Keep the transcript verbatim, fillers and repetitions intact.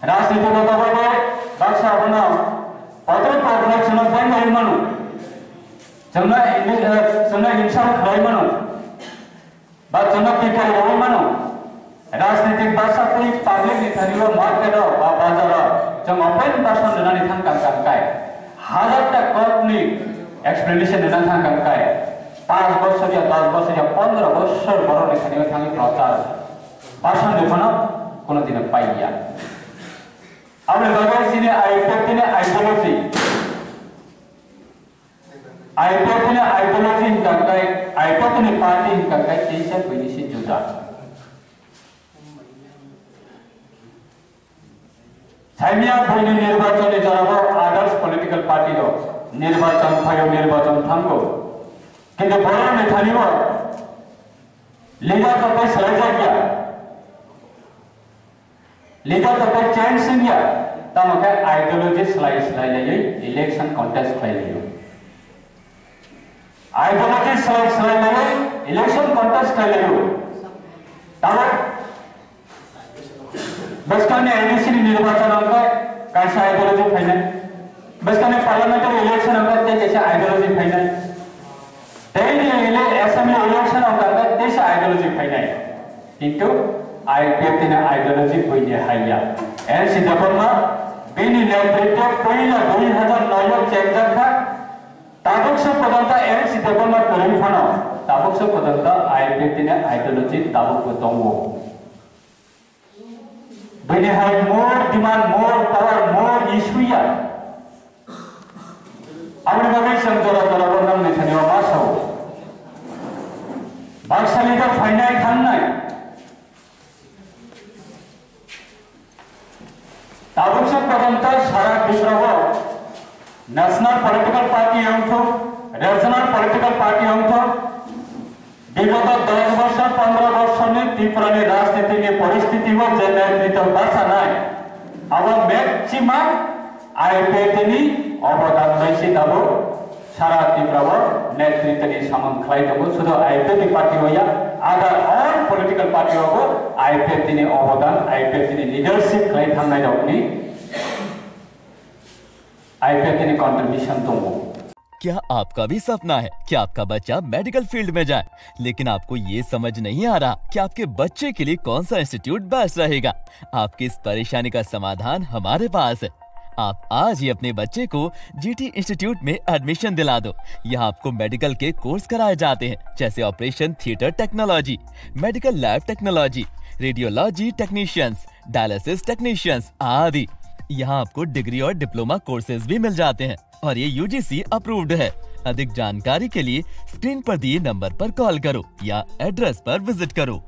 Rajniti kota babe baksa abono kotor kotor chwngno bengwi mano. Chwngno, eh, chwngno insult khlai mano. Ba chwngno tikai rwi mano. Rajnitik baksa twi public ni thani o market o ba bazar o chwng open version rwnani thang kang kang kai. Hajar ta kok ni explanation rwna thang kang kai. Panch bosor ya, dos bosor ya, pondro bosor borok ni thani o thangwi prochar. Version ni phano kono dino pai ya. Aboni bagwi chini I P F T ni ideology. I P F T ni ideology hinkha khe, I P F T ni party hinkha khe teisa buini se juda. Saimia buini nirbachon ni jorao others political party rok nirbachon phaio, nirbachon thango. Kintu borok ni thani o leader rok bai swlaijakya. Leader rok bai change wngya, tamo khe ideology slai slai laiwi election contest khlai laio. Ideology slai slai laiwi election contest khlai laio. Tamo bwskangni A D C ni nirbachon wngkha kaisa ideology phainai. Bwskangni parliamentary election wngkha tei kaisa ideology phainai. Tei ni ele-, assembly election wngkha teisa ideology phainai. Kintu I P F T ni ideology buini haiya. N C Debbarma bini netritwo puila dui hazar noi o chengjak kha. Tabuk se pojonto N C Debbarma kwrwi phano tabuk se pojonto I P F T ni ideology tabuk bo tongo. Bini hai more demand, more power, more issue ya. Aboni bagwi chwng jora jora bo nang ni thani o ma sao. Baksa leader phainai thangnai. Tabuk se pojonto sara Tripura o national political party wngthok, regional political party wngthok, Bigoto dos bosor, pondro bosorni Tripurani rajnitini poristiti o je netritw bachanai, abo maximum I P F T ni obodan bai se tabuk sara Tripura o netritwni samung khlai tongo. Sudu I P F T party o ya, other all political party o bo I P F T ni obodan, I P F T ni leadership khlai thangnai rokni I P F T ni contribution tongo. क्या आपका भी सपना है कि आपका बच्चा medical field में जाए, लेकिन आपको ये समझ नहीं आ रहा कि आपके बच्चे के लिए कौन सा इंस्टीट्यूट बेस्ट रहेगा? आपकी इस परेशानी का समाधान हमारे पास है। आप आज ही अपने बच्चे को जीटी इंस्टीट्यूट में एडमिशन दिला दो। यहाँ आपको मेडिकल के कोर्स कराए जाते हैं, जैसे operation theatre technology, medical lab technology, radiology technicians, dialysis technicians आदि। यहाँ आपको डिग्री और डिप्लोमा कोर्सेज भी मिल जाते हैं और ये यूजीसी अप्रूव्ड है। अधिक जानकारी के लिए स्क्रीन पर दिए नंबर पर कॉल करो या एड्रेस पर विजिट करो।